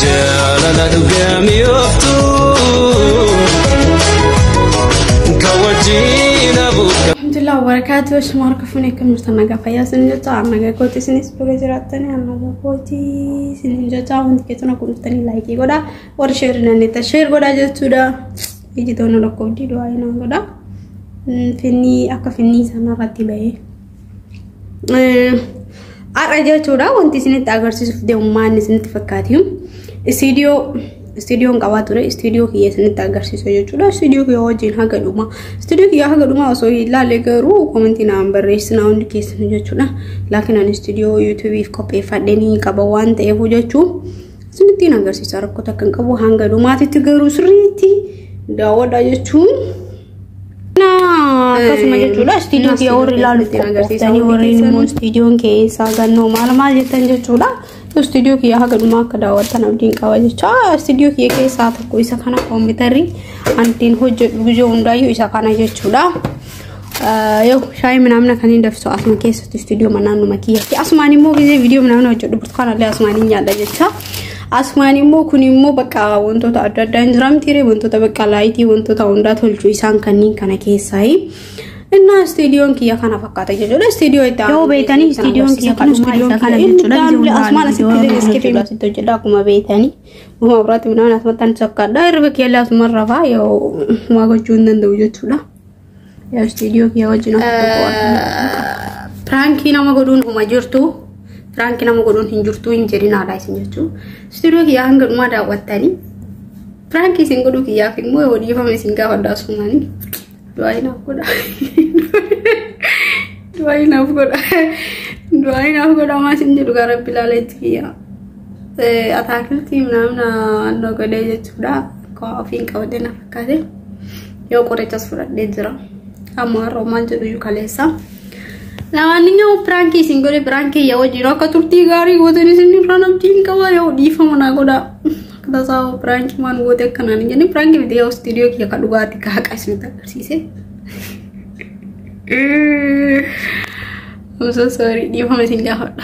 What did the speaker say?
Jaalala dhugaamiyooftu ka wajjin abuuka. Alhamdulillah barakaatu shuma harka fuunee akkam jirtan, nagaa fayyaa isin jecha, nagaa kooti, isinis baga jiraattanii, nagaa kooti isin jecha. Hundi keessan akkuma dhuftanii like godhaa, warri share nanneetta share godhaa jechuudha. Iji toona lakkoofdii du'aa inaa godhaa. Finnii akka finnii sanarratti bahee. Har'a jechuudha wanti isinitti agarsiisuuf deemu maal isinitti fakkaati? Istiidiyoon qabaa ture, istiidiyoo kiyya isinitti agarsiisu jechuudha. Istiidiyoo kiyya wajjin haga dhuma. Istiidiyoo kiyya haga dhuma osoo hin ilaalle garuu comment naan barreessinaa hundi keessan jechuudha. Laakiin ani istiidiyoo YouTubeiif qopheeffadhee ni qaba waan ta'eef jechuu isinittiin agarsiisa, rakkoo takka hin qabu. Hanga dhumaatitti garuu sirriitti daawwadhaa jechuun. Akkasuma jechuudha, istiidiyoo kiyya warri ilaaluuf qophooftanii, warri immoo istiidiyoon keessaa gannoo maal maal jettan jechuudha. Istiidiyoo kiyya haga dhumaa akka daawwattan abdiin qaba jecha. Istiidiyoo kiyya keessaa tokko isa kana, kompiitarri ani ittiin hojjedhu gizee hundaayyuu isa kana jechuudha. Yoo shaayii ምናምን kan hin danfisu asuma keessatti, istiidiyoo naannuma kiyyatti. Asumaan immoo gizee viidiyoo ምናምን hojjedhu burtukaanallee asumaan hin nyaadha jecha. Asumaan immoo kun immoo bakka wantoota adda addaa hin jiramtiire, wantoota bakka light wantoota hundaa tolchu isaan kanneen kana keessaayi. Innaa istiidiyoon kiyya kana fakkaata jechuudha. Istiidiyoo itti Yoo beektanii istiidiyoon kiyya kan dhumaa isa kana jechuudha. Asumaan asitti illee asitti hojjedha akkuma beektanii. Muma biraatti midhaan asumatti ani sokkaadha. Hirriba kiyyallee asuma rafaa yoo waa gochuu hin danda'u jechuudha. Yaa istiidiyoo kiyya wajjin akka prank nama godhuun huma jirtu. Prank nama godhuun hin jirtu hin jedhinaadha isin jechuudha. Istiidiyoo kiyya hanga dhumaa daawwattanii. Prank isin godhuu kiyyaaf immoo yoo dhiifama isin gaafadha asumaanii. Du'aa naaf godha. Du'aa naaf godha. Du'aa naaf godha maa isin jedhu gara rabbi ilaaleetti kiyya. Ataakiltii ምናምን annoo godhee jechuudha. Akka ofiin qabadee na fakkaate. Yoo qorichas fudhadhee jira. Amma har'a maal jedhu iyyuu kaleessa. ለማንኛውም prank isin godhe, prank yaa wajjin akka turtii gaarii gootan isin irraa abdiin qaba, yoo dhiifama naa godha. Akka tasaa prank maan goote akkanaan hin jenne, prank miti, yoo istiidiyoo kiyya ka dhugaatii ka haqa isinitti agarsiise. I'm so sorry, dhiifama isin gaafadha.